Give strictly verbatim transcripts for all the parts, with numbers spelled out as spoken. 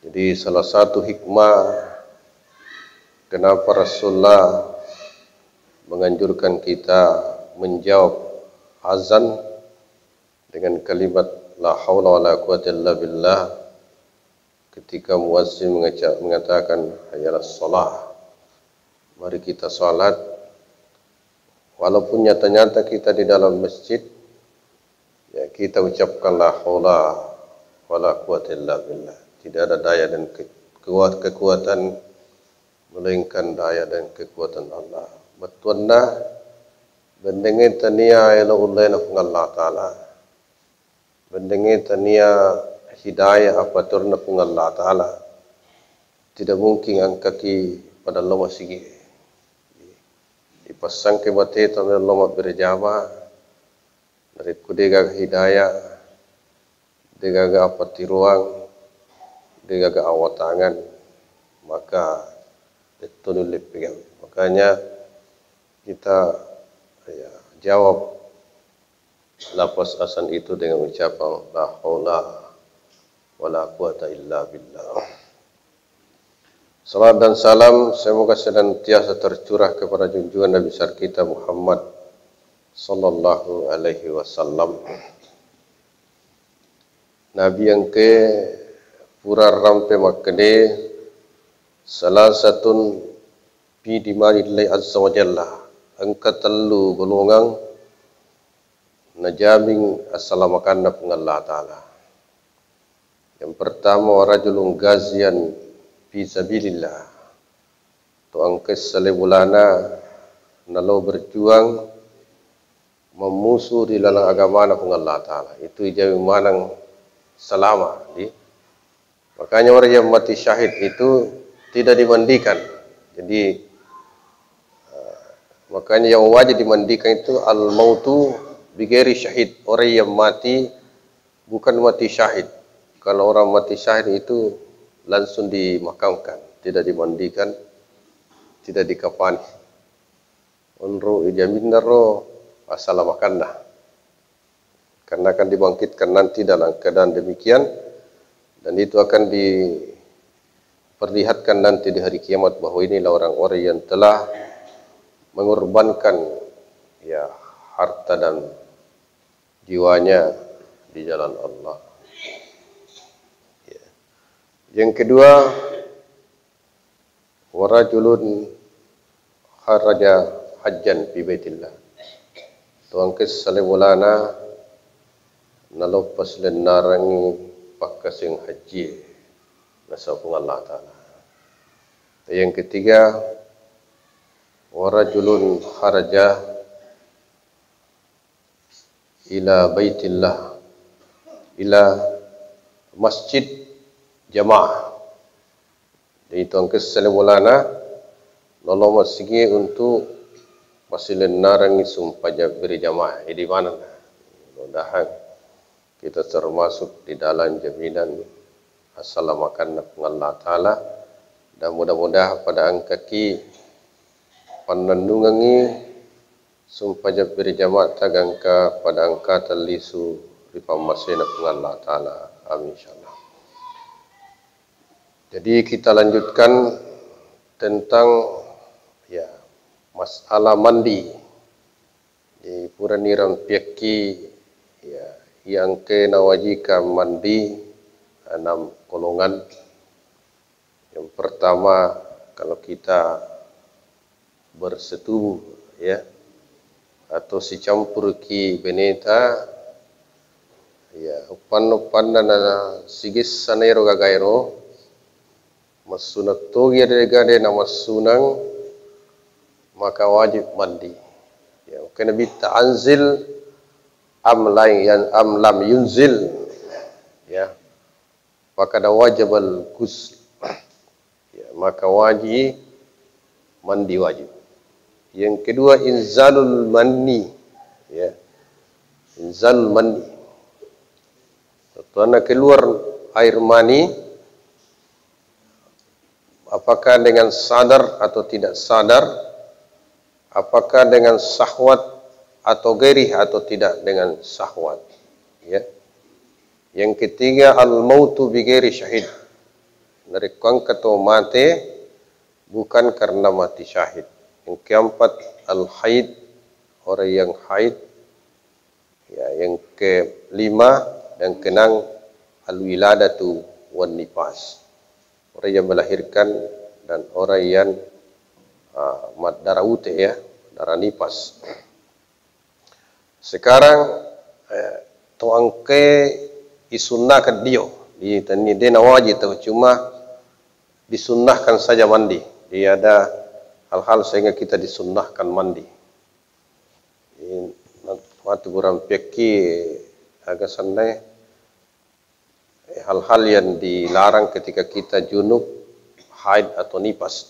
Di salah satu hikmah kenapa Rasulullah menganjurkan kita menjawab azan dengan kalimat la haula wala quwwata illa billah ketika muazzin mengeca-, mengatakan hayya 'alas shalah, mari kita salat, walaupun nyata-nyata kita di dalam masjid, ya, kita ucapkan la haula wala quwwata illa billah. Tidak ada daya dan ke-, kekuat-, kekuatan melainkan daya dan kekuatan Allah. Bettuanna, bendengnge tania elo ullena Puang Allah Ta'ala. Bendengnge tania hidayah apa turna Puang Allah Ta'ala. Tidak mungkin engkaki pada lo masigi. Ipassangke bateta melo mabbere jama, narekko degaga hidayah, degaga apa tiruang, degaga awatangan, maka tettoni ulle pegawe. Makanya kita, ya, jawab lafaz azan itu dengan ucapan la haula wala quwata illa billah. Salawat dan salam semoga senantiasa tercurah kepada junjungan Nabi besar kita Muhammad sallallahu alaihi wasallam. Nabi engke pura rampe makkede, salasatun fi dimanillahi azza wa jalla, engka tellu golongang najamin assalamakanna Puang Allah Ta'ala. Yang pertama, wa rajulun ghaziyan fi sabilillah, to engka sale bulana nalo berjuang mammusu ri laleng agamana Puang Allah Ta'ala, itu ijamin maneng salama di. Makanya orang yang mati syahid itu tidak dimandikan. Jadi, eh, makanya yang wajib dimandikan itu al-mautu bighairi syahid, orang yang mati bukan mati syahid. Kalau orang mati syahid itu langsung dimakamkan, tidak dimandikan, tidak dikafani. Onro ijaminna ro assalamakanna. Karena akan dibangkitkan nanti dalam keadaan demikian, dan itu akan diperlihatkan nanti di hari kiamat bahwa inilah orang-orang yang telah mengorbankan, ya, harta dan jiwanya di jalan Allah. Ya. Yang kedua, wa rajulun kharaja hajjan fi baitillah. To engka sale bulana naloppa silennarengngi pakkaseng hajji nasaba Puang Allah Ta'ala. Yang ketiga, wa rajulun kharaja ila baitillah, ila masjid jamaah. Jadi, itu engka sale bulana nalo masigi untuk masilennarengngi sumpajang berjamaah. Jadi, mana? Mudah-mudahan kita termasuk di dalam jaminan assalamakanna Puang Allah Ta'ala. Dan mudah-mudahan pada engkaki pannennungengngi sumpajang berjamaah tagangka pada engka tellisu ri pammasena Puang Allah Ta'ala. Amin, insyaallah. Jadi kita lanjutkan tentang, ya, masalah mandi. Jadi purani rampiakki, ya, yang ke nawajibkan mandi enam golongan. Yang pertama, kalau kita bersetubuh, ya, atau sicampurki beneta, ya, uppanna-uppanna na sigessa naero gagaero, massunang togi ade gade na massunang, maka wajib mandi. Ya, kena bitta anzil am lain yang am lam yunzil. Ya, maka wajibal ghusl. Ya, maka wajib mandi wajib. Yang kedua, inzalul mani. Ya. Inzalul mani. Tentunya keluar air mani, apakah dengan sadar atau tidak sadar, apakah dengan syahwat atau gairih atau tidak dengan syahwat. Ya. Yang ketiga, al-mautu bighairi syahid. Narekko engka to mate, bukan karena mati syahid. Yang keempat, al-haid, orang yang haid. Ya, yang kelima dan keenam, al-wiladatu wan nifas. Orang yang melahirkan dan orang yang, ah, maddarah ute, ya, darah nifas. Sekarang, eh, to engkae isunnahkan dio, di tenni de nawaji tau, cuma disunnahkan saja mandi. Jadi ada hal-hal sehingga kita disunnahkan mandi. Ini matu kurang pekki aga sennai hal-hal yang dilarang ketika kita junub, haid atau nifas.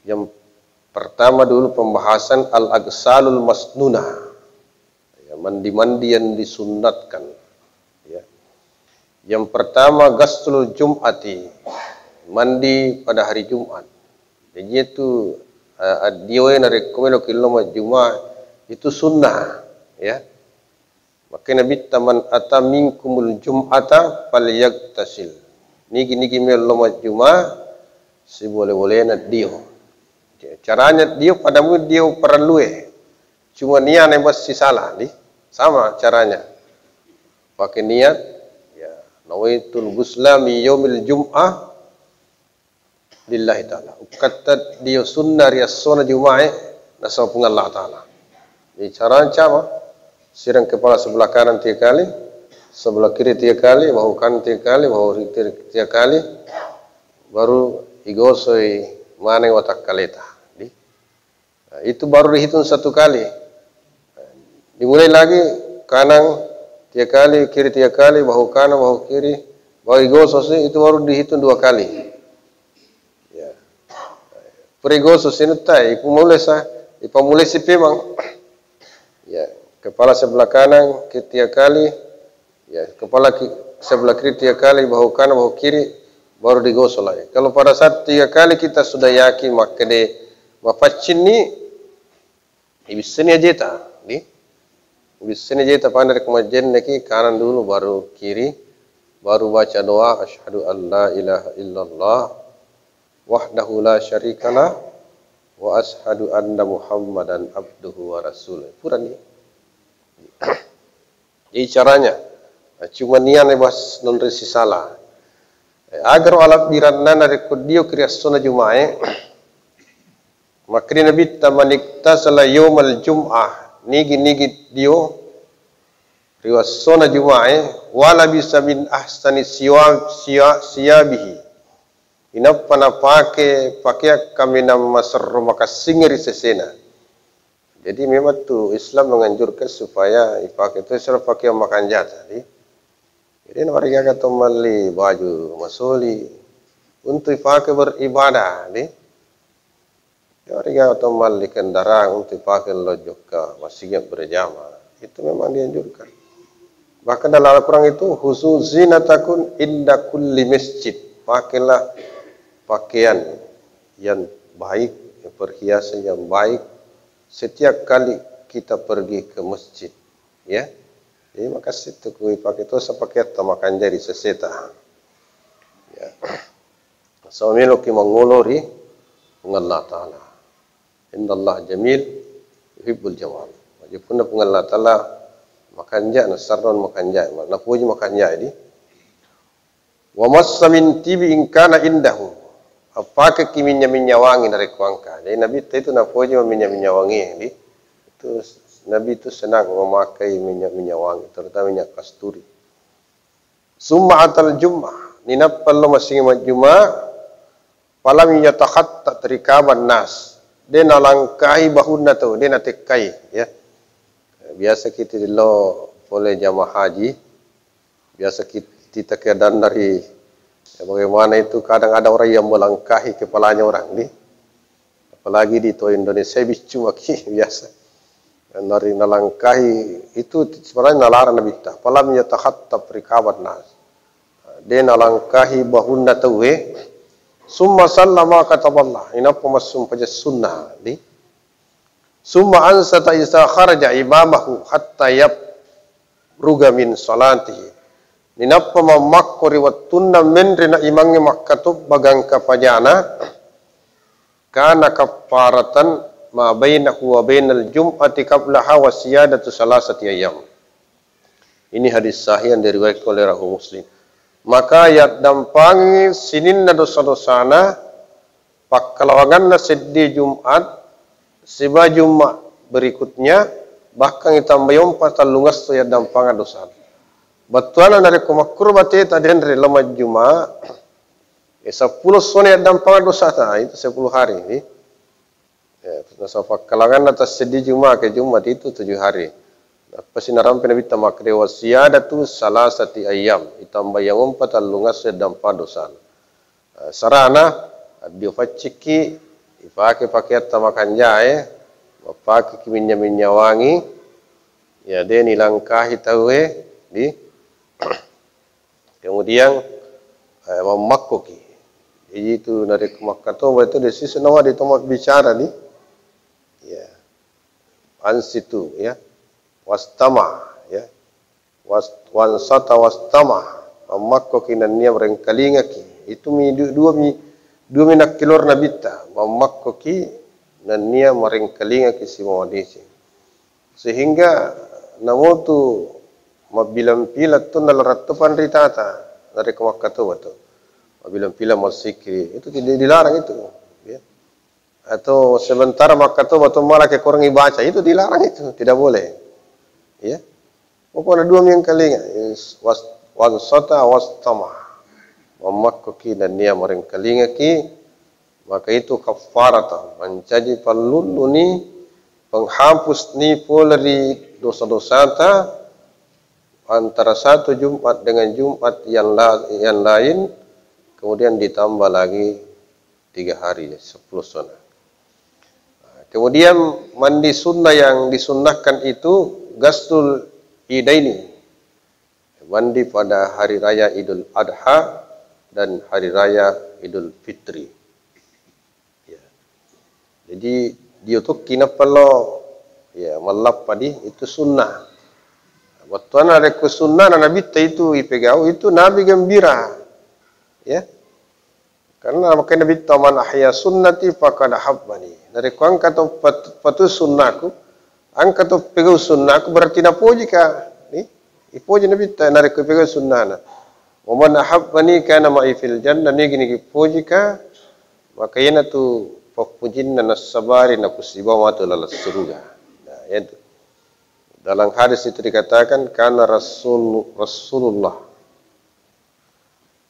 Yang pertama dulu pembahasan al-agsalul masnunah. Ya, mandi-mandi yang disunnatkan. Ya. Yang pertama ghaslul jum'ati, mandi pada hari Jumat. Jadi itu, eh, addiwe narekko melo killo majjuma itu sunnah, ya. Makanya Nabitta, "Man ata minkumul jum'ata falyagtasil." Nigi-nigi melo majjuma, sibole-bolena dio. Caranya dio pada mu dio perlu e. Cuma niat e masih salah, di. Sama caranya. Pakai niat, ya, nawaitul ghusla min yaumil jum'ah lillahi ta'ala. Ukkatta dio sunna ri essona Jumae nasaba Puang Allah Ta'ala. Jadi cara sama, sirang kepala sebelah kanan tiga kali, sebelah kiri tiga kali, bahu kanan tiga kali, bahu kiri tiga kali, baru igosoi maneng watakkaleta. Di. Nah, itu baru dihitung satu kali. Dimulai lagi kanan tiga kali, kiri tiga kali, bahu kanan, bahu kiri, baru igosok si, itu baru dihitung dua kali. Ya. Pura igosok si nuttai, ipamulai sa, ipamulai si pemang. Ya, kepala sebelah kanan ke-, tiga kali, ya, kepala ki-, sebelah kiri tiga kali, bahu kanan, bahu kiri, baru digosok lagi. Kalau pada saat tiga kali kita sudah yakin makkeda mapaccinni, ibissani ajeta, di? Ibissani ajeta pada rekko majjenneki, kanan dulu, baru kiri, baru baca doa, "Asyhadu an la ilaha illallah wahdahu la syarikalah, wa asyhadu anna Muhammadan abduhu wa rasuluh." Purani. Jadi caranya, cuma niat e bas nonrisi sala. Eh, agaro alabbiranna narekko dio ki ri essona Jumae, makkeda Nabitta, "Man iktasala yaumal jum'ah," nigi-nigi dio ri essona Jumae, "wa labisa min ahsani siwa-, siya-, siyabihi," inappa napake pakeang kaminang maserro makassingnge ri sesena. Jadi memang tu Islam menganjurkan supaya ipake tu sira pakeang makanja tadi. Jadi nawarigaga to melli baju masoli untuk ipake beribadah, di. Nawarigaga to melli kendaraan untuk ipake lo jokka masjid berjamaah. Itu memang dianjurkan. Bahkan dalam Al-Quran itu, "Khuzu zinatakum inda kulli masjid." Pakailah pakaian yang baik, perhiasan yang baik setiap kali kita pergi ke masjid, ya. Jadi makasih tu kui pakai tu, saya pakai tu makan jari seseta. Ya. So, meloki mangolo ri Puang Allah Ta'ala. Innallaha jamil yuhibbul jamal. Jadi punna Puang Allah Ta'ala makanja, nasarron makanja, napuji makanja di. "Wa massa min tibi in kana indahu." Appakeki minnya-minnya wangi narekko engka. Jadi Nabitta itu napoji minnya-minnya wangi, di. Itu Nabi itu senang memakai minyak-minyak wangi, terutama minyak kasturi. "Summa atal jum'ah," ninappa lo masing majjuma, "falam yatakhattat rikaban nas," de nalangkahi bahunna tau, de natekkai, ya. Biasa kita lo pole jamaah haji, biasa kita keadaan dari, ya, bagaimana itu, kadang ada orang yang melangkahi kepalanya orang, di. Apalagi di to Indonesia biccu maki biasa. Nari nalangkahi itu sebenarnya nalarang Nabitta. "Falam yatakhattat rikaban nas." De nalangkahi bahunna tauwe. "Summa sallama kataballah." Inappa massumpajang sunnah, di. "Summa ansata isa kharaja imamahu hatta yafruga min salatihi." Ninappa mammakko ri wettunna menre na imangnge makkatobba gangka pajana, kana kaffaratan ma bainahu wa bainal jum'ati qablaha wa siyadatu salasati ayyam. Ini hadis sahih yang diriwayatkan oleh rawahu Muslim. Maka yaddampangi sininna dosa-dosana pakkalawanganna seddi Jumat siba Jumat berikutnya, bahkan itambai ompa tellungesso yaddampangeng dosana. Bettuanna narekko makkuro bateta denre lao majjuma, eh, seppulo essona yaddampangeng dosata, itu sepuluh hari, eh. Ya, nasaba pakkalawanganna tasseddi Juma ke Jumat itu tujuh hari. Nappasi narampe Nabitta makkeda, "Wa siyadatu salasati ayyam." Itambayang ompa tellungesso yaddampangeng dosana. Eh, sarana, addio paccikki, ipake pakeatta makanjae, mappakeki minnya-minnya wangi, ya de nilangkahi tauwe di Kemudian, eh, mammakkoki. Jadi itu narekko makkatoba itu de sisi nawa de to mabbicara ni. Ya. Ansitu, ya. Wastama, ya. Was-, wansata wastama. Mammakkoki nennia marengkalingaki. Itu mi du-, dua mi, dua mi nakkilor Nabitta. Mammakkoki nennia marengkalingaki sibawa madeceng. Sehingga namotu mabbilang-pilang tu nalarattu panritata narekko makkatoba tu. Mabbilang-pilang massikkiri, itu tidak dilarang itu, ya. Atau sementara makkatoba tu malah kekurang ibaca, itu dilarang itu, tidak boleh. Ya. Pokokna dua mengkalinga, is-, was-, wansata wastama. Mammakkoki nennia marengkalingaki, maka itu kaffarata, mancaji pallununi, penghapus ni pole ri dosa-dosata antara satu Jumat dengan Jumat yang la-, yang lain, kemudian ditambah lagi tiga hari, sepuluh essona. Kemudian mandi sunnah yang disunnahkan itu ghuslul idaini, mandi pada hari raya Idul Adha dan hari raya Idul Fitri. Ya. Jadi, dio tokki nappa lao, ya, mallappa di, itu sunnah. Bettuanna narekko sunnahna Nabitta itu ipegau, itu Nabi gembira. Ya. Karena makanya Nabitta, "Man ahya sunnati faqad ahabbani." Narekko engka to pat-, patu sunnaku, engka to pegau sunnaku, berarti napojika. Ni, ipoji Nabitta, narekko ipegau sunnahna. "Wa man ahabbani kana ma'i fil jannah," nigi-nigi pojika, maka iyanatu pappujinna nassabari nakusibawa matu laleng suruga. Nah, iyantu. Dalam hadis itu dikatakan, "Kana Rasul-, Rasulullah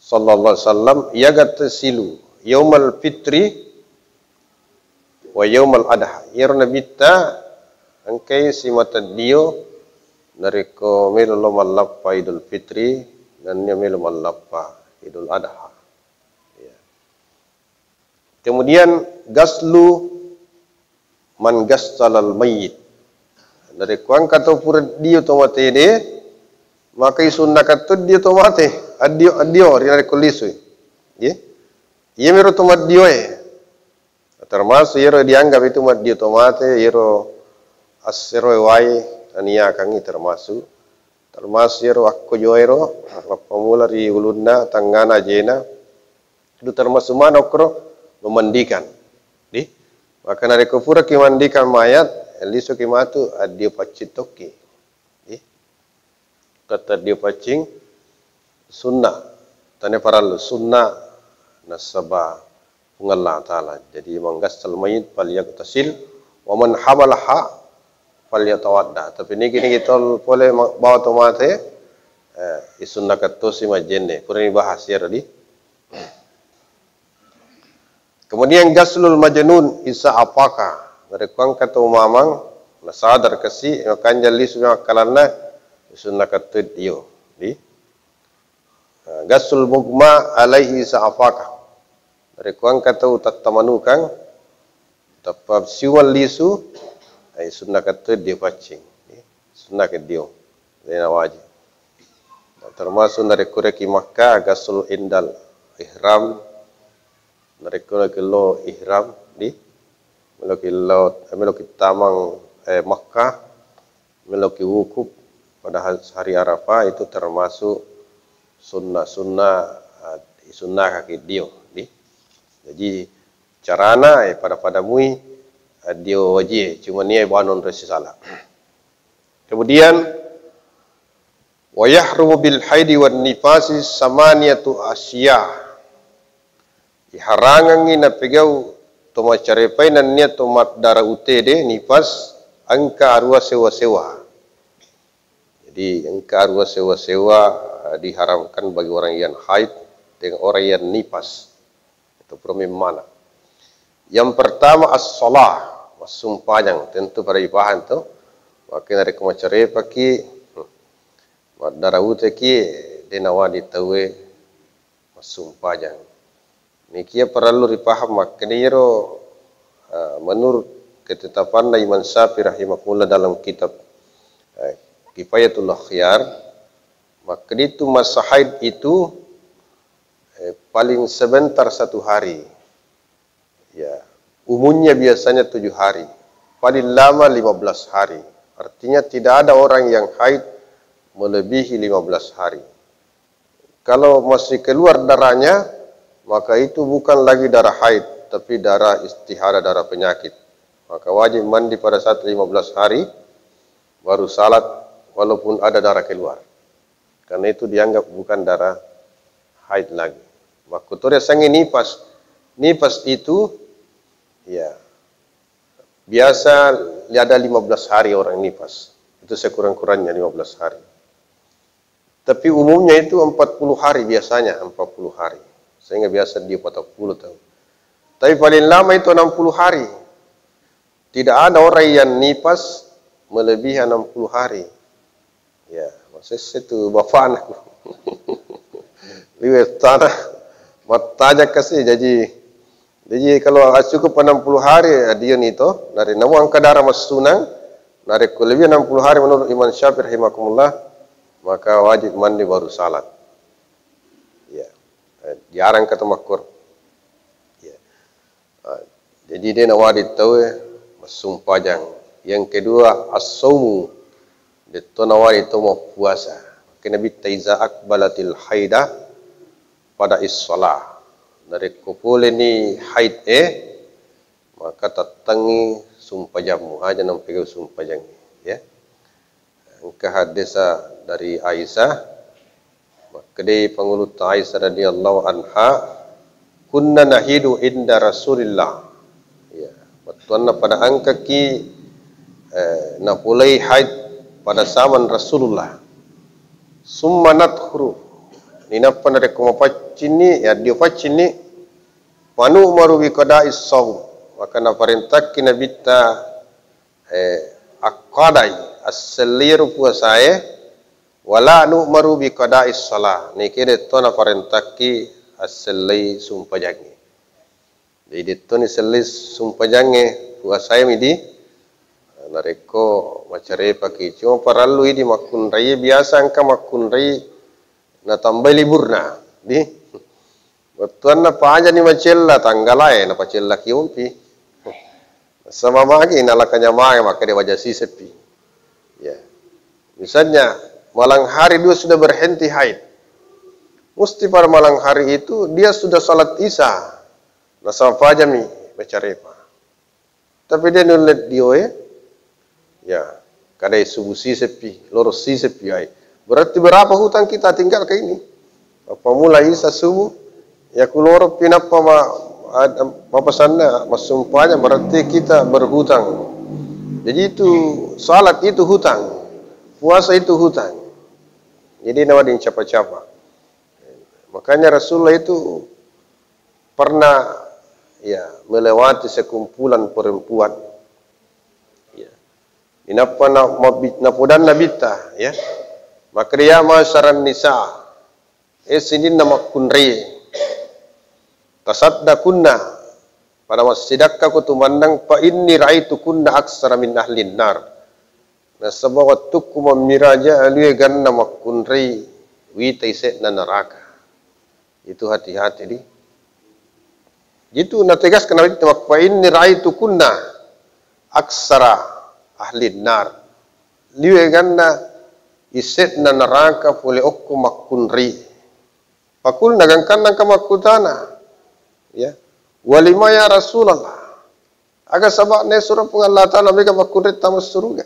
sallallahu alaihi wasallam yaghtasilu yaumal fitri wa yaumal adha." Iyaro Nabitta engkai simata dio narekko melo lao mallappa Idul Fitri, nennia melo mallappa Idul Adha. Ya. Kemudian ghuslu man ghassalal mayyit. Narekko engka to pura dio to mate de, maka isunnakeng to dio to mate, addio, addio ri narekko lisui. Ye? Iyamiro to maddioe. Termasuk iyaro dianggap itu maddio to mate, iyaro asseroe wai naniakangngi termasuk. Termasuk iyaro akkojoero, mappamula ri ulunna, tangngana, ajena. Itu termasuk maneng okkoro memandikan. Di? Maka narekko puraki mandikan mayat, lisuki matu addio paccing tokki. Di? Tette dio paccing sunnah, tania parellu sunnah nasaba Puang Allah Ta'ala. Jadi, "Man ghassal mayyit falyaghtasil, wa man hamalaha falyatawadda." Tapi nigi-nigi tol pole ma-, bawa to mate, eh, isunnakeng tosi majjenne. Purani bahas iyaro di. Kemudian ghaslul majnun iza afaqa. Narekko engka to mamang, nasadar kasi, makanja lisu akkalanna, isunnakeng to dio. Di? Nah, ghaslul mughma alaihi iza afaqa. Narekko engka to tattamanukang, tappa siumang lisu, ai sunnakeng to dio paccing. Sunnakeng dio. Dena wajib. Nah, termasuk narekko reki Makkah, ghaslul indal ihram, narekko lagi lo ihram di, meloki lo, meloki tamang, eh, Makkah, meloki wukuf pada ha-, hari Arafah itu termasuk sunna-sunna, eh, sunnakaki dio, di. Jadi carana, eh, pada-pada mui, eh, dio wajie, cuma nia bawang onroi sisala. Kemudian, wa yahrumu bil haidi wan nifasi samaniyatu asya. Iharangengngi napegau to macarepai nennia to maddara utede, nifas, engka arua sewa-sewa. Jadi engka arua sewa-sewa, eh, diharamkan bagi orang yang haid dengan orang yang nifas. Itu pura memmana. Yang pertama as-shalah, massumpajang. Tentu pada ipahang tu. Makanya rekko macarepaki, hmm, maddara uteki, de nawadi tauwe massumpajang. Nikia parellu ripaham makkeda iyaro, eh, menurut ketetapanna Imam Syafi'i rahimahullah dalam kitab, eh, Kifayatul Akhyar, makkeda itu masa haid itu, eh, paling sebentar satu hari. Ya, umumnya biasanya tujuh hari, paling lama lima belas hari. Artinya tidak ada orang yang haid melebihi lima belas hari. Kalau masih keluar darahnya, maka itu bukan lagi darah haid, tapi darah istihada, darah penyakit. Maka wajib mandi pada saat lima belas hari, baru salat walaupun ada darah keluar. Karena itu dianggap bukan darah haid lagi. Makkutore sangi nifas. Nifas itu, ya, biasa ada lima belas hari orang nifas. Itu sekurang-kurangnya lima belas hari. Tapi umumnya itu empat puluh hari biasanya, empat puluh hari. Sehingga biasa dia patang puluh tahun. Tapi paling lama itu enam puluh hari. Tidak ada orang yang nifas melebihi enam puluh hari. Ya, masesse tu bapakna. Liwe tanah, mattajang kasi. Jadi, jadi kalau cukup enam puluh hari, ya, dia ni to. Dari namu angka darah massunang, narekko lebih enam puluh hari menurut Imam Syafi'i rahimahumullah, maka wajib mandi baru salat. Ya. Eh, jarang kata makkur. Ya. Ah, jadi de nawadi tauwe massumpajang. Yang kedua, as-saumu. Detto nawadi tau mappuasa. Makanya Nabitta, "Iza akbalatil haida pada is-shalah." Narekko pole ni haid e, maka tattengi sumpajammu. Aja nampegau sumpajang. Ya. Engka haddesa dari Aisyah, makkedai Pangulutta Aisyah radhiyallahu anha, "Kunna nahidu inda Rasulillah." Ya, bettuanna pada engkaki, eh, napulai haid pada zaman Rasulullah. "Summa nadhuru." Ninappa narekko mapaccinni, ya, dio paccinni, "Fa nu'maru bi qada'is shaum." Maka naparentaki Nabitta, eh, akqadai, asselliro puasae, "Wala nu'maru bi qada'is shalah." Nike detto naparentaki assellei sumpajangnge. Jadi dettoni sellei sumpajangnge, puasae midi, narekko macarepaki. Cuma parellu idi makkunrai, biasa engka makkunrai natambai liburna. Di Wettuanna pajani macella, tanggalae napacella kiompi. Sama magi nalakanya mae, maka de waja sisepi. Ya. Misalnya, malam hari dia sudah berhenti haid. Mesti pada malam hari itu dia sudah salat Isya. Nasaba pajami macarepa. Tapi de nulle dioe, ya, kadai subuh sisepi, loro sisepi ai. Berarti berapa hutang kita tinggalkan ini? Apa mulai Isya subuh, ya, kuloro pinappa ma-, ad-, mapasanna, massumpajang, berarti kita berhutang. Jadi itu salat itu hutang, puasa itu hutang. Jadi nawading capa-capa. Makanya Rasulullah itu pernah, ya, melewati sekumpulan perempuan. Ya. Inappa na-, mabbi-, napodanna Nabitta, ya. Maka dia, "Ya ma'syaran nisa, eh, sininna makkunrai, tasaddaqunna, pada massidakkako tumannang, fa inni ra'aitukunna aksara min ahlin nar." Nasaba wettukku mammiraja alue ganna makkunrai wita ise'na naraka. Itu hati-hati di. Itu nategaskan Nabi, "Fa inni ra'aitukunna aksara ahlin nar." Liwe ganna ise'na naraka pole okko makkunrai. Fakulna, gangkanna engka makkutana, ya, "Walima ya Rasulullah? Aga saba'na suro Puang Allah Ta'ala mega makkunrai tama suruga,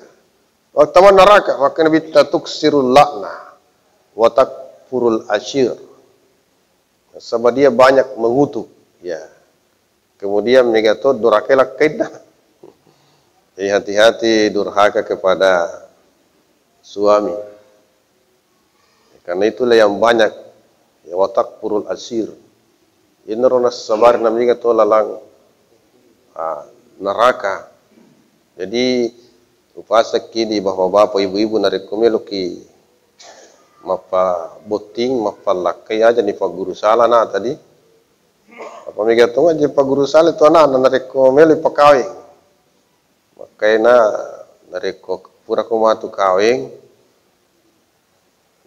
tama neraka?" Makkeda Nabitta, "Tuksirul la'na wa takfurul ashir." Nasaba dia banyak mengutuk, ya. Kemudian mega to durhaka lakkainna. Jadi hati-hati durhaka kepada suami. Karena itulah yang banyak, ya, wa takfurul ashir. Inaro nassabari namiga to lalang, ah, neraka. Jadi, upasakki di bapak-bapak, ibu-ibu, narekko meloki mappabotting, mappallakkai, aja ni pagguru sala na tadi. Apa mega to aja pagguru sala tu anakna narekko melo pakawing. Makkaina narekko purako matu kawing,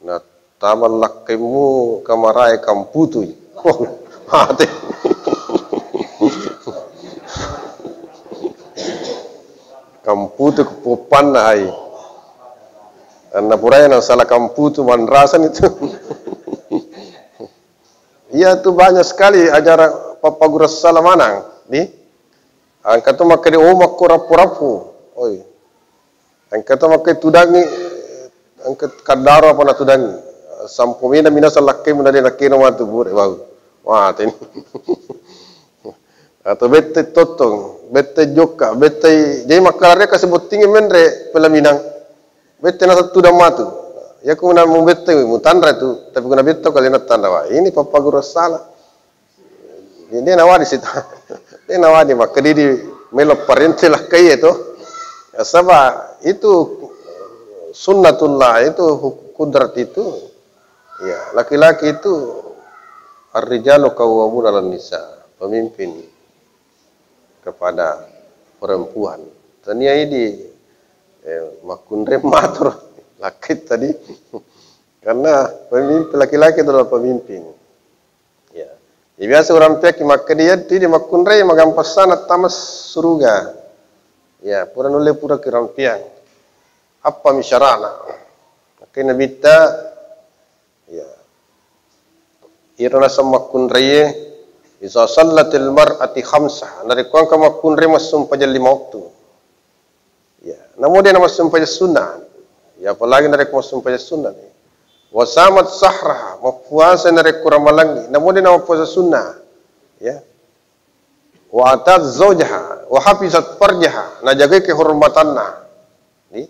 na tama lakkaimmu kamarae kamputui. Mate. Kamputu kepoppanna hai. Anna puraya na salah kamputu manrasani tu. Iya tu banyak sekali ajaran pappaguru sala manang, di. Engka to makkeda, "Oh, makko rappu-rappu." Oi. Engka to makkeda tudangi, engka kaddaro apa natudangi. Sampo mena minasa lakkaimu na de nakkeno matu bure bau. Wah, teni. Atau bette tottong, bette jokka, bette, jadi makkalare kasi bottingi menre pelaminang. Bette nasa tudang matu. Yaku na mubette mutanra tu, tapi kuna bette kalena tanra, wah, ini pappaguru sala. Ini nawadi sita. Ini nawadi makkedidi melo parente lakkai itu. Ya, saba itu sunnatullah, itu huk-, kudrat itu. Ya, laki-laki itu ar-rijalu qawwamuna 'alan nisa, pemimpin kepada perempuan. Tania idi, eh, makkunre matur lakkai tadi. Karena pemimpin, laki-laki adalah pemimpin. Ya. Jadi biasa orang piaki makkeda iya tu idi makkunrai magampang sana tama suruga. Ya, pura nulle pura kirampiang. Apa mi syarana? Makanya Nabitta, ya. Iro naseng makkunraie, "Iza sallatil mar'ati khamsa." Narekko engka makkunrai massumpajang lima waktu. Ya, namo de namassumpajang sunnah. Ya, apalagi narekko massumpajang sunnah ni. "Wa samat sahraha," mappuasa narekko ramalangngi, namo de namappuasa sunnah. Ya. "Wa atat zaujaha, wa hafizat farjaha," najagai kehormatanna. Ni?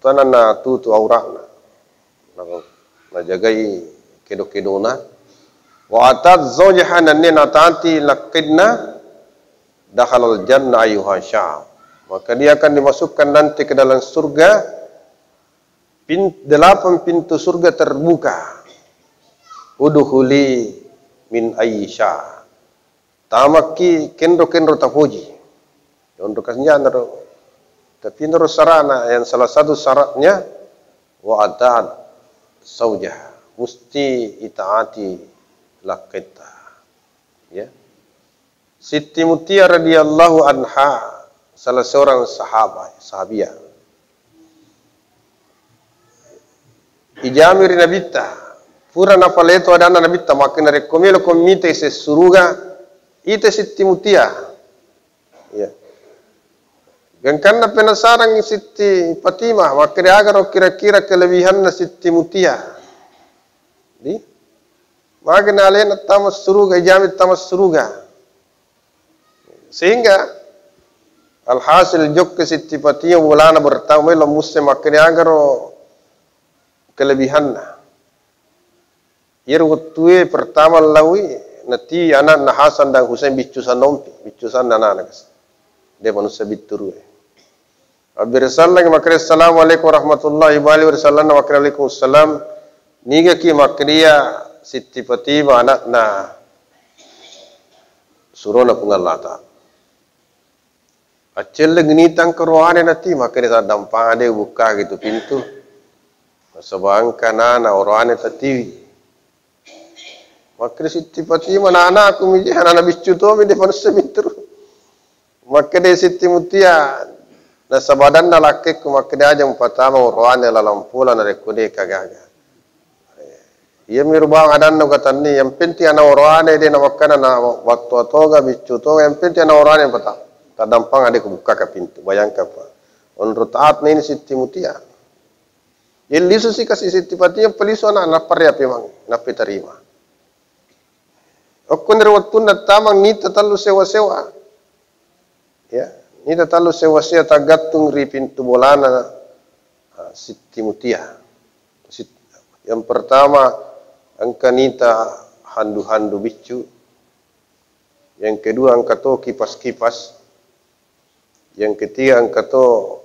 Tananna tutu auratna. Na-, najagai kedo-kedona. "Wa atat zaujaha," nennia natati lakkainna, "dakhalal jannah ayyuha sya." Maka dia akan dimasukkan nanti ke dalam surga, pin-, delapan pintu surga terbuka. "Udkhuli min ayyi sya." Tamakki kenro-kenro tapoji. Onro kasnyanaro. Tapi naro sarana, yang salah satu syaratnya, "Wa atat zaujah." Musti itaati lakketta. Ya. Siti Mutia radhiyallahu anha, salah seorang sahabat, sahabiah. Ijami ri Nabitta. Pura napaleto adanna Nabitta, makkeda, "Narekko melo ko mita ise suruga, ita Sitti Mutia." Iya. Gangkanna penasarangngi Sitti Fatimah, makkeda, "Agaro kira-kira kelebihanna Sitti Mutia?" Di? Makkeda alena tama suruga, ijami tama suruga. Sehingga alhasil jokka Sitti Fatimah bolana bertau mai lo musse makkeda agaro kelebihanna. Iyaro wettue pertama laui natiwi anakna Hasan dan Husain biccu sanompi, biccu sanna anakna kasi. De manusia bitturue. Abbere sallang makkeda, "Assalamualaikum warahmatullahi wabarakatuh." Sallanna makkeda, "Waalaikumsalam." Nigaki makkeda Sitti Fatimah anakna surona Puang Allah Ta'ala. Accelleng nitang keroane nati makkeda, "Saddampang ade bukka gitu pintu." Nasaba engka nana oroane tatiwi. Makkeda Sitti Fatimah, "Nana aku mije, nana biccu tomi de manusia mitturu." Makkeda Sitti Mutia, "Nasaba adanna lakkekku makkeda aja mupatama oroane lalang pola narekko de kagaga." Iya miro bawang adanna ugatanni, yang penting ana oroane de na makkana na wattu atoga, biccu toga, yang penting ana oroane pata. Tadampang ade kubukkaka pintu, bayangkan pa. Onro taat na ini Sitti Mutia. Yang lisu si kasi Sitti Patia, pelisu anak, nappa ria pemang, nappa terima. Okkoniro wettunna tamang nita tellu sewa-sewa. Ya, nita tellu sewa-sewa tagattung ri pintu bolana, ah, Sitti Mutia. Sit-, yang pertama engka nita handu-handu biccu, yang kedua engka to kipas-kipas, yang ketiga engka to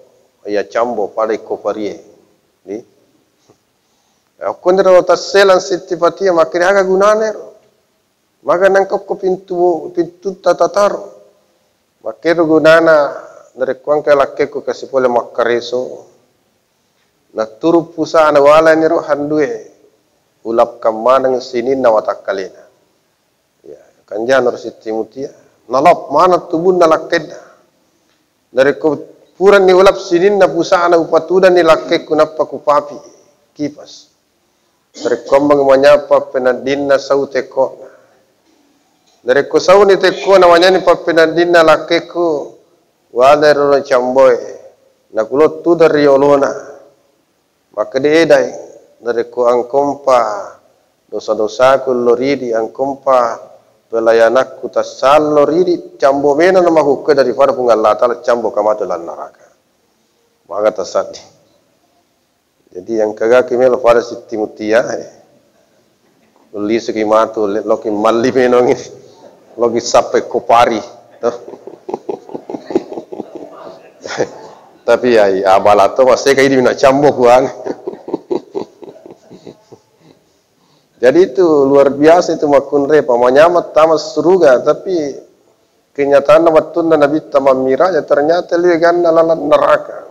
iya cambo pada ikko parie. Di? Okkoniro tasselang Sitti Patia, makkeda aga gunana ero? Maga nangka okko pintu, pintutta tataro. Makkero gunana narekko engka lakkekku kasi pole makkareso. Natturu pusana walaniro handue. Ulapkan maneng sininna watakkalena. Ya, kanjana ro Sitti Mutia. Nalap maneng tubunna lakkenna. Narekko purani ulap sininna pusana upatudanni lakkekku nappa kupapi kipas. Narekko meng manyapa peneddinna sau tekkona. Narekko sauni tekkona manyani pappeneddinna lakkekku, wada ro camboe. Nakulo tudang ri olona. Makkeda edai, narekko engkompa dosa-dosaku lo ridi, engkompa pelayanakku tassalo ridi, cambo mena na makukkue daripada Puang Allah Taala cambo kamatu lan neraka. Maga tasaddi. Jadi yang kagaki melo pada Sitti Mutia, eh. Ullisuki matu, le-, loki malli menongi, loki sappai kopari. Tapi ya, ya, abala to, masih kayak di mina cambo kuang. Jadi itu luar biasa itu makkunre, pamanyama tama suruga, tapi kenyataanna wettunna Nabitta mammiraja, ternyata liwe ganna lalang neraka.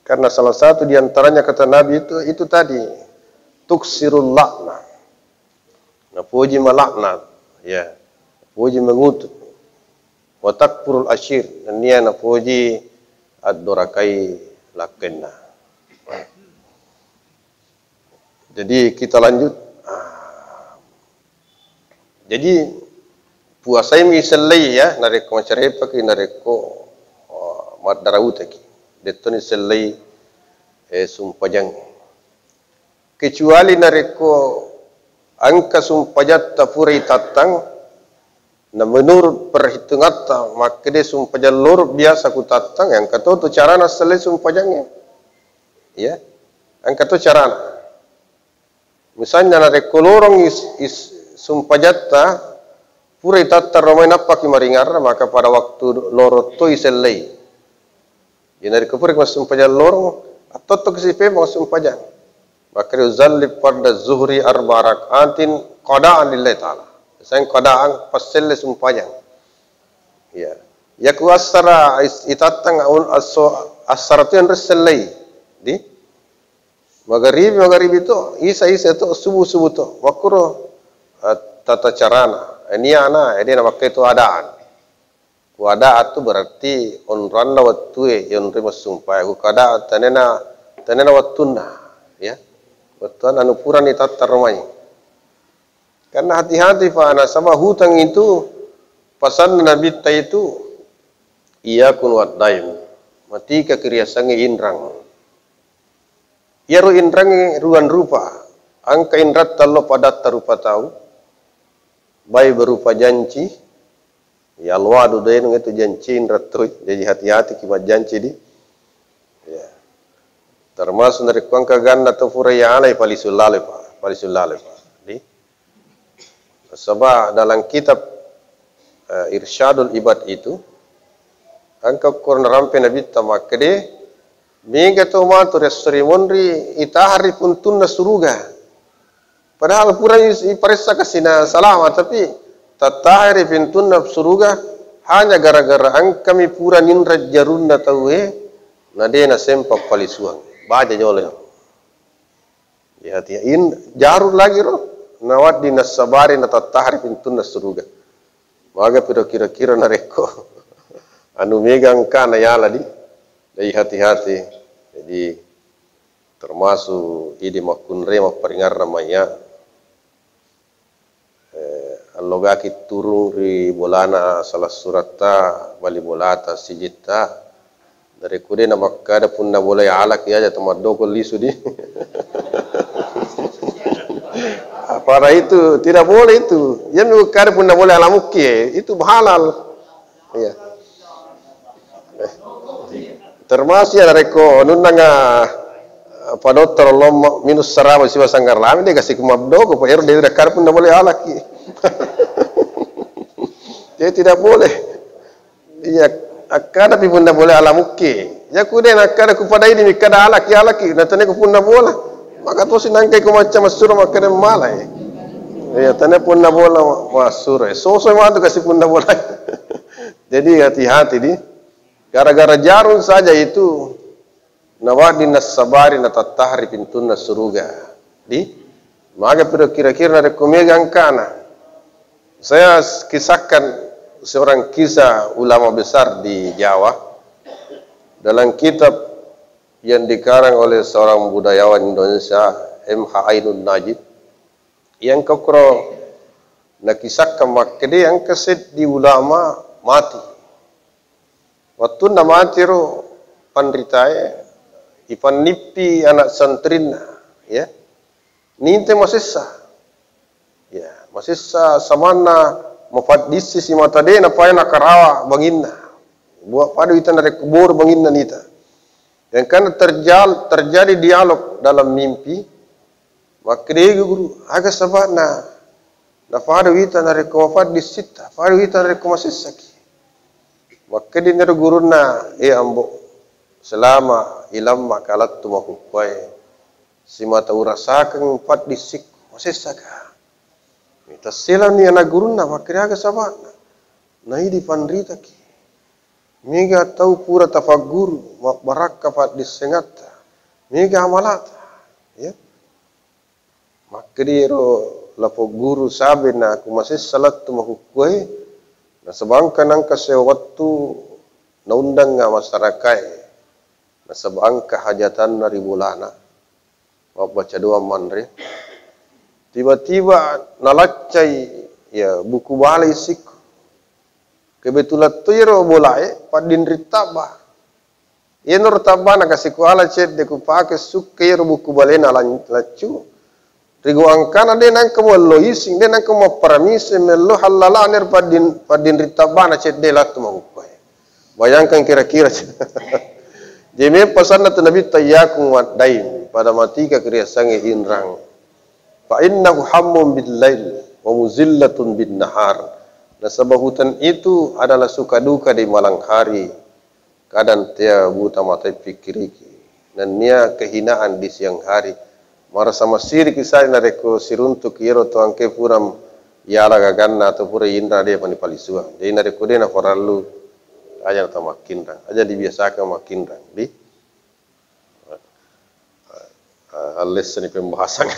Karena salah satu di antaranya kata Nabi itu, itu tadi, tuksirul laknat. Napoji malaknat, ya. Napoji mengutuk. Wa takfurul ashir, nennia napoji addorakai lakkenna. Jadi kita lanjut. Ah. Jadi puasai mi sellei ya, narekko macarepaki, narekko, oh, maddarautaki. Dettoni sellei, eh, sumpajang. Kecuali narekko engka sumpajatta pura itattang, na menurut perhitungatta makkeda sumpajang loro biasa kutattang, engka to tu carana sellei sumpajangnge. Ya, engka to carana. Misalnya narekko lorong is, is sumpajatta, pura itattang romai nappaki maringarra, maka pada waktu loro to isellei. Jadi narekko pura massumpajang lorong, attottoki sipe massumpajang. Maka uzalli farda zuhri arba rakaatin qadaan lillahi ta'ala. Sayang qadaan passelle sumpajang. Ya. Yaku assara is-, itattang un-, asso-, assara tu yang ressellei. Di? Magaribi, magaribi to, isa, isa to, subuh, subuh to. Makkuro, eh, tata carana. Eh, niana, eh, dia namakkai tu adaan. Ku ada atu berarti onranna wettue, yonri massumpajang. Ku kada tanena, tanena wettunna, ya. Wettuanna anu purani tattaro mai. Karena hati-hati, Pak, nasaba hutang itu, pasanna Nabitta itu, iyyakum wad dain. Matika kiriasangnge inrang. Iyaro inrangnge ruang rupa. Engka inratta lo padatta rupa tau. Baik berupa janci, ya, alwa'du dainun, itu janci inrattoi. Jadi hati-hati ki majjanci di. Ya. Termasuk narekko engka ganna to pura yalai palisu laloi, Pak. Palisu laloi, Pak. Di. Nasaba dalam kitab, eh, Irsyadul Ibad itu, engka ukur narampe Nabitta makkede, mega to matu ri esso ri monri itaha ri pintunna suruga. Padahal pura is-, iparessa kasina salama, tapi tattaha ri pintunna suruga hanya gara-gara engkami pura ninra jarunna tauwe, na de nasempa palisuang. Baja jolo. Ya, hati-, in-, jaru lagi ro, nawaddi nassabari natattaha ri pintunna suruga. Maga piro kira-kira narekko anu mega engka nayala di, jadi hati-hati. Jadi termasuk idi makkunrai mapparingarrang maiya, Logaki turung ri bolana salassuretta, bali bolata, sijitta. Narekko de' namakkada punna bolai alaki aja, tamaddoko lisu di. Pada itu tidak boleh itu. Iya mi kada punna bolai ala mukki, itu halal. Iya. Termasuk ya narekko nunnanga, eh, padottoro lomma minus sarama siwa sanggar lami de' kasi ku mabdogo, pa ero de' kada punna bolai alaki. Jadi tidak boleh. Iya, akkada pi punna bolai ala mukki. Ya ku de' nakkada ku pada ini mi kada alaki, alaki, natanya ku punna bola. Maka tosi nangkai ku macca massuro makkada malai. Iya, tanya punna bola ma-, massuro. Soso matu kasi punna bola. Jadi hati-hati di. Gara-gara jarum saja itu nawadding nassabari natattahari pintunna suruga. Di? Maga piro kira-kira narekko mega angkana. Saya s-, kisahkan seorang kisah ulama besar di Jawa. Dalam kitab yang dikarang oleh seorang budayawan Indonesia, M H Ainun Najib, yang kokro nakisahkan makkeda engka seddi ulama mati. Wettunna mati ro panritae, ipannippi anak santrinna, ya. Ninte masessa. Ya, masessa samanna mapaddissi simata de' napae nakarawa banginna. Buat pada wita narekko boru banginna nita. Yang kan terjal-, terjadi dialog dalam mimpi, makkedai guru, aga saba'na napada wita narekko mapaddissi ta, pada wita narekko masessaki. Makkedai nero gurunna, eh ambo, selama ilamma kalattu makukkuae, simata urasakeng paddissikku, masessaka. Tasselani anak gurunna, makkedai aga saba'na. Naidi panritaki. Mega tau pura tafagguru, mabbarakka paddissengatta. Mega amalata. Ya. Makkediro lapo guru sabe na ku masessa lattu makukkuae, nasaba engka nangka sewa wettu naundangnga masarakae, nasaba engka hajatanna ri bolana, mabbaca doang manre. Tiba-tiba nalaccai, ya, buku bale isikku. Kebetulan to iyaro bolae paddinring tabba. Iyanaro tabbana kasi kuala cedde kupake sukka iyaro buku balena lan-, laccu. Rigo angkana de nangka muallo ising, de nangka mapparamisi mello hallala ner paddin-, paddinring tabbana cedde lattu makukkuae. Bayangkan kira-kira. Jadi memang pasanna tu Nabitta, "Iyyakum wad dain, pada matika keriasangnge inrang. Fa innahu hammun bil lail wa muzillatun bin nahar." Nasaba hutang itu adalah suka duka di malam hari. Kadang tea buta mata pikkiriki. Nennia kehinaan di siang hari. Marasa masiriki sai narekko siruntuk iyaro to angke pura yala gaganna atau pura inra de pani palisuang. Jadi narekko de naparellu, aja tamakkinrang. Aja dibiasakan makkinrang. Di? Ah, allessani pembahasan.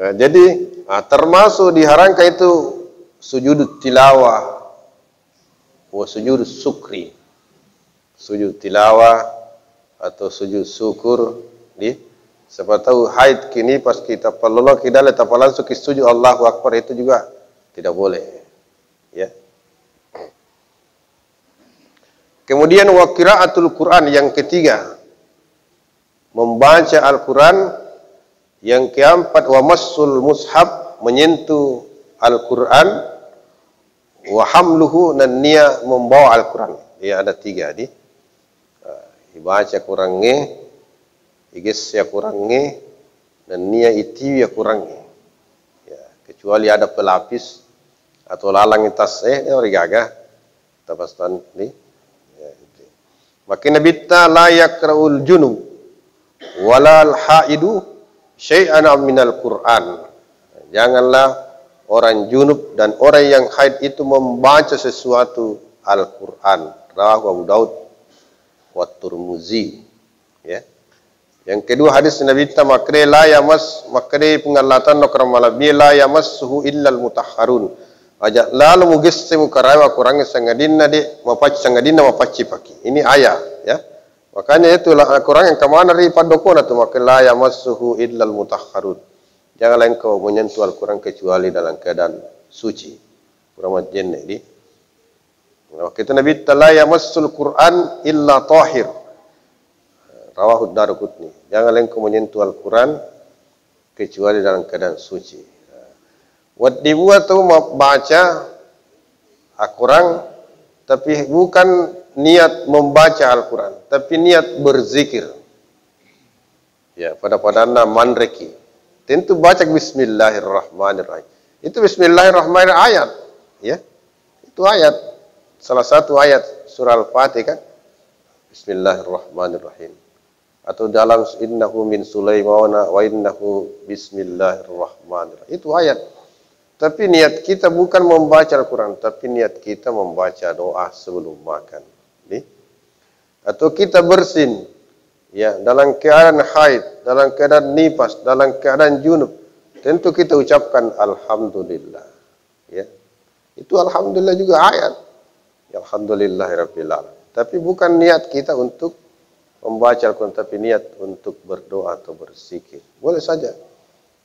Nah, jadi, ah, termasuk diharamkan itu sujud tilawah wa sujud syukri. Sujud tilawah atau sujud syukur di, siapa tahu haid kini pas kita pelolo kita lihat apa langsung ki sujud Allahu Akbar, itu juga tidak boleh. Ya. Kemudian wa qiraatul Quran yang ketiga, membaca Al-Quran. Yang keempat, wa massul mushaf, menyentuh Al-Quran, wa hamluhu, nennia membawa Al-Quran. Ya, ada tiga di. Ah, ibaca Qurangnge, igesse Qurangnge, nennia itiwi Qurangnge. Ya, kecuali ada pelapis atau lalang tas, eh, de rigaga. Tapastan ni. Ya, itu. Makin Nabitta, "La yaqra'ul junub walal haidu syai'an minal Qur'an." Janganlah orang junub dan orang yang haid itu membaca sesuatu Al-Quran. Rawahu Abu Daud wa Turmuzi. Ya. Yang kedua, hadis Nabitta makkeda, "La yamas-," makkeda Puang Allah Ta'ala, "Karamalabbi, la yamassuhu illal mutahharun." Aja lalo mugesse mukarawa Qurangnge sangadinna de mapacci, sangadinna mapacci paki. Ini ayat, ya. Makanya itu la-, Quran yang kemana ri paddokona tu makkeda, "La yamassuhu illal mutahharun." Janganlah engkau menyentuh Al-Quran kecuali dalam keadaan suci. Pura majjenne di. Waktu itu Nabi, "La yamassul Quran illa tahir." Rawahu Daruqutni. Janganlah engkau menyentuh Al-Quran kecuali dalam keadaan suci. Wedding mua tau mabbaca Al-Quran, tapi bukan niat membaca Al-Quran, tapi niat berzikir. Ya, pada-padanna manreki. Tentu baca bismillahirrahmanirrahim. Itu bismillahirrahmanirrahim ayat. Ya, itu ayat. Salah satu ayat surah Al-Fatihah kan. Bismillahirrahmanirrahim. Atau dalam innahu min Sulaimana wa innahu bismillahirrahmanirrahim. Itu ayat. Tapi niat kita bukan membaca Al-Quran, tapi niat kita membaca doa sebelum makan. Nih. Atau kita bersin, ya, dalam keadaan haid, dalam keadaan nifas, dalam keadaan junub, tentu kita ucapkan alhamdulillah. Ya. Itu alhamdulillah juga ayat. Alhamdulillahirabbil alamin. Tapi bukan niat kita untuk membaca Al-Quran, tapi niat untuk berdoa atau berzikir. Boleh saja.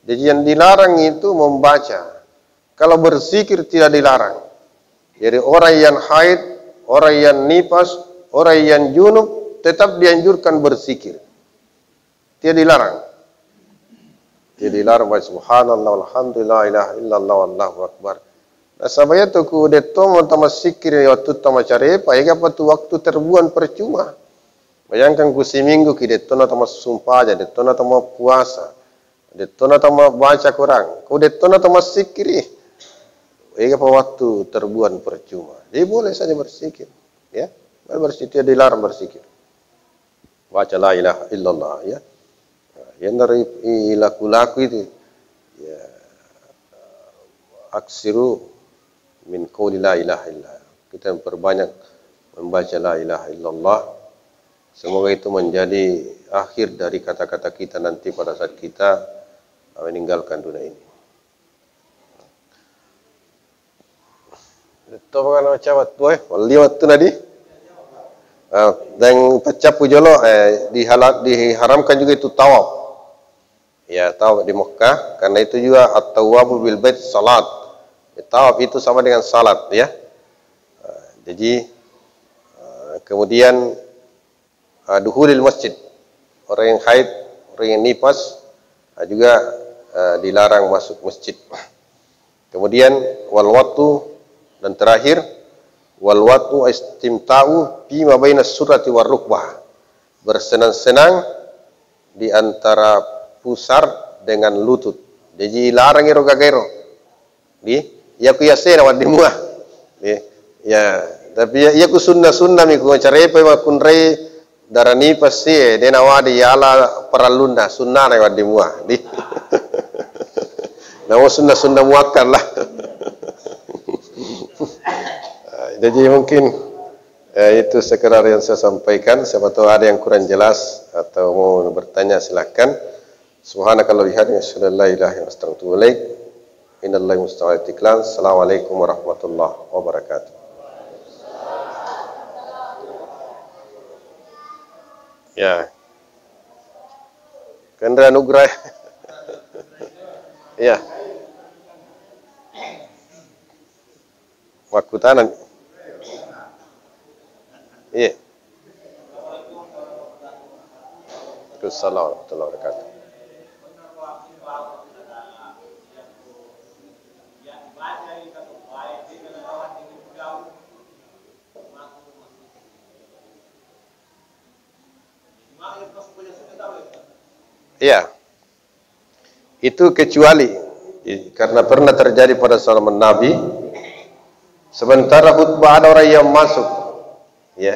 Jadi yang dilarang itu membaca. Kalau berzikir tidak dilarang. Jadi orang yang haid, orang yang nifas, orang yang junub tetap dianjurkan berzikir. Tidak dilarang. Tidak dilarang baca subhanallah, walhamdulillah, la ilaha illallah, wallahu akbar. Nasaba iyatu ku detto tamassikkiri wattu tamacarepa, ega pa tu waktu terbuang percuma. Bayangkan ku siminggu ki dettona tamassumpajang, dettona tamappuasa, dettona tamabaca Quran, ku dettona tamassikkiri, ega pa waktu terbuang percuma. Jadi boleh saja berzikir, ya. Boleh berzikir, tidak dilarang berzikir. Baca la ilaha illallah, ya. Nah, yenaro i-, i-, ilaku-laku itu, ya, aksiru min qauli la ilaha illallah. Kita memperbanyak membaca la ilaha illallah. Semoga itu menjadi akhir dari kata-kata kita nanti pada saat kita meninggalkan dunia ini. Itu apa namanya, wettu, eh? Wali wettu nadi. Ah, dan peccapu jolo, eh, dihala-, diharamkan juga itu tawaf. Ya, tawaf di Mekah, karena itu juga at-tawafu bil bait salat. Ya, tawaf itu sama dengan salat, ya. Ah, jadi, ah, kemudian, ah, duhulil masjid. Orang yang haid, orang yang nifas, ah, juga, ah, dilarang masuk masjid. Kemudian, wal wattu, dan terakhir, wal wattu istimta'u fima baina surrati war rukbah. Bersenang-senang di antara pusar dengan lutut. Jadi, larang ero gagaero. Di, iya ku yasena wedding mua. Di, ya, tapi ya, iya ku sunna-sunna mi ku carepa makkunrai darani pasti, eh, de nawadi yala parallunna, sunnana wedding mua. Di. Namo sunna-sunna muakkad lah. Jadi mungkin, eh, itu sekedar yang saya sampaikan. Siapa tahu ada yang kurang jelas atau mau bertanya, silahkan. Subhanakallahumma bihamdika, asyhadu an la ilaha illa anta, astaghfiruka wa atubu ilaik. Minallahil musta'an. Assalamualaikum warahmatullahi wabarakatuh. Ya. Kendra Nugraha. Ya. Makkutana. Iya. Waalaikumsalam warahmatullahi wabarakatuh. Iya. Itu kecuali, i-, karena pernah terjadi pada zaman Nabi, sementara khutbah ada orang yang masuk, ya,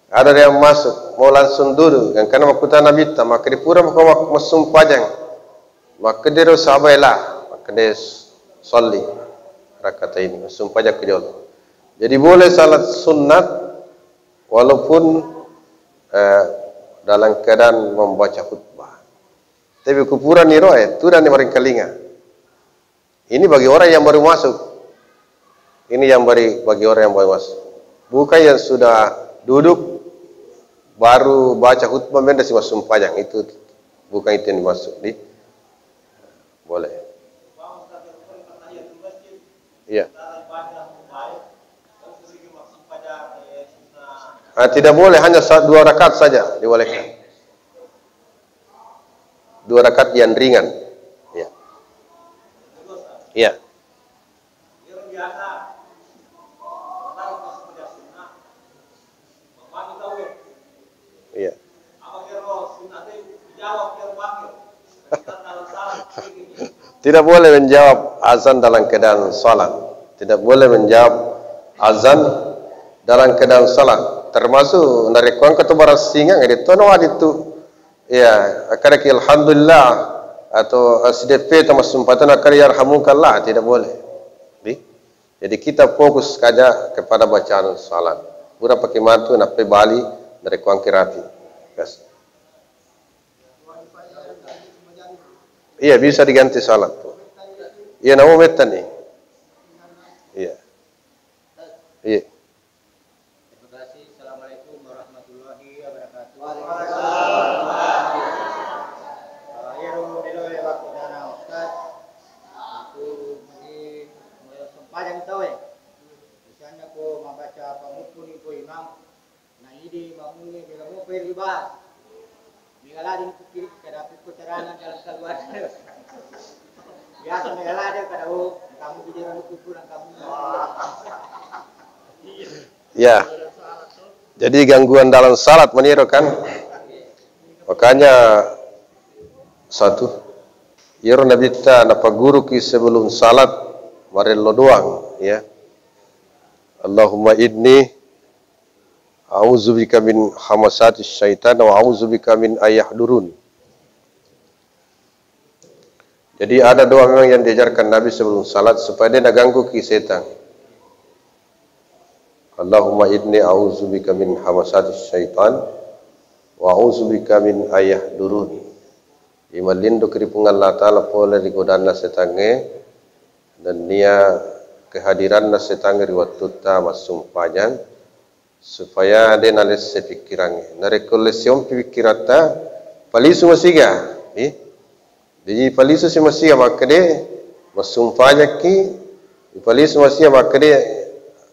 ada orang yang masuk, mau langsung duduk, yang karena makkutana Nabitta, maka dipura maka mak-, massumpajang, maka dia sabai lah, maka dia s-, salli rakaat ini, massumpajang ke jolo. Jadi boleh salat sunat walaupun, eh, dalam keadaan membaca khutbah. Tapi kupurani roe, tudang ni maringkalinga. Ini bagi orang yang baru masuk. Ini yang bari-, bagi orang yang baru masuk. Bukan yang sudah duduk, baru baca khutbah, mendapat massumpajang. Itu bukan itu yang dimaksud. Di, boleh. Ah, tidak boleh, hanya sa-, dua rakaat saja dibolehkan. Dua rakaat yang ringan. Iya. Iya. Iya. Tidak boleh menjawab azan dalam keadaan salat. Tidak boleh menjawab azan dalam keadaan salat. Termasuk narekko engka tu barassingang, itu no wajib tu. Iya, akkadaki alhamdulillah atau S D P atau massumpatana akkada yarhamukallah, tidak boleh. Di? Jadi kita fokus saja kepada bacaan salat. Pura pakai matu, nappai bali, narekko engka rapi. Yes. Iya, bisa diganti salat. Iya, namo mettani. Iya. Iya. Terima kasih. Assalamualaikum warahmatullahi wabarakatuh. Waalaikumsalam. Eh, iyaro meloe waktu dana Ustaz. Aku magi mau sempajang tau, eh. Misalnya ko membaca pamupuni ko imam, nah, idi mamuni mega mau pergi bah. Mega lading ku kiri, kada pukul carana jalan keluar. Biasa mega lading kada, oh, kamu bicara lu kuku dan kamu. Ya. Jadi gangguan dalam salat meniro kan. Makanya satu, iyaro nabitta napaguruki sebelum salat marello doang, ya. Allahumma inni a'udzubika min hamasati syaitan wa a'udzubika min ayahdurun. Jadi ada doa memang yang diajarkan Nabi sebelum salat supaya dia naganggu ki setan. Allahumma inni a'udzubika min hamasati syaitan wa a'udzubika min ayahdurun. Imallinduki ri Puang Allah Ta'ala pole ri godanna setangnge, nennia kehadiranna setangnge ri wattutta massumpajang, supaya de nalesse pikkirangnge. Narekko lesse ompi pikkiratta, palisu masiga, eh? Jadi palisu si masiga makkede, massumpajakki, palisu masiga makkede,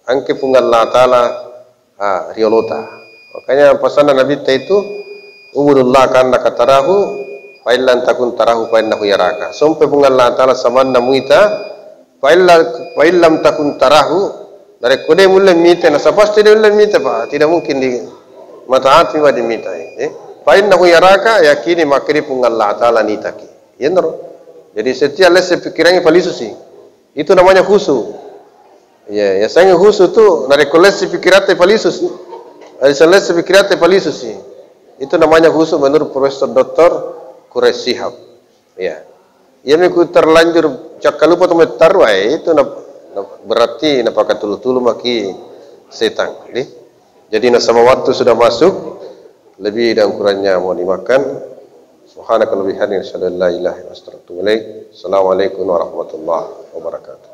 angke Puang Allah Ta'ala, ah, riolota. Makanya pasanna Nabitta itu, "Ubudullah ka'annaka tarahu, fa illam takun tarahu fa innahu yaraka." Sompe Puang Allah Ta'ala samanna muita, Failla-, faillam takun tarahu, narekko de mulle mita, nasaba pasti de mulle mita, Pak. Tidak mungkin di mata hati wa dimita, eh. Fa innahu yaraka, yakini makkedi Puang Allah Ta'ala nitaki. Yenro. Jadi setiap lesse pikirangnge palisu si. Itu namanya khusu. Ya, ya sange khusu tu, narekko lesse pikiratta palisu si. Narekko lesse pikiratta palisu si. Itu namanya khusu menurut Profesor Doktor Quraish Shihab. Iya. Iyami ku terlanjur cakkalupa to mettarua, eh, itu na, na, berarti napakatulu-tulu maki setang, di. Jadi nasaba waktu sudah masuk, lebih dan kurangnya mohon dimaafkan. Subhanakallahumma bihamdika, asyhadu an la ilaha illa anta, astaghfiruka wa atubu ilaik. Assalamualaikum warahmatullahi wabarakatuh.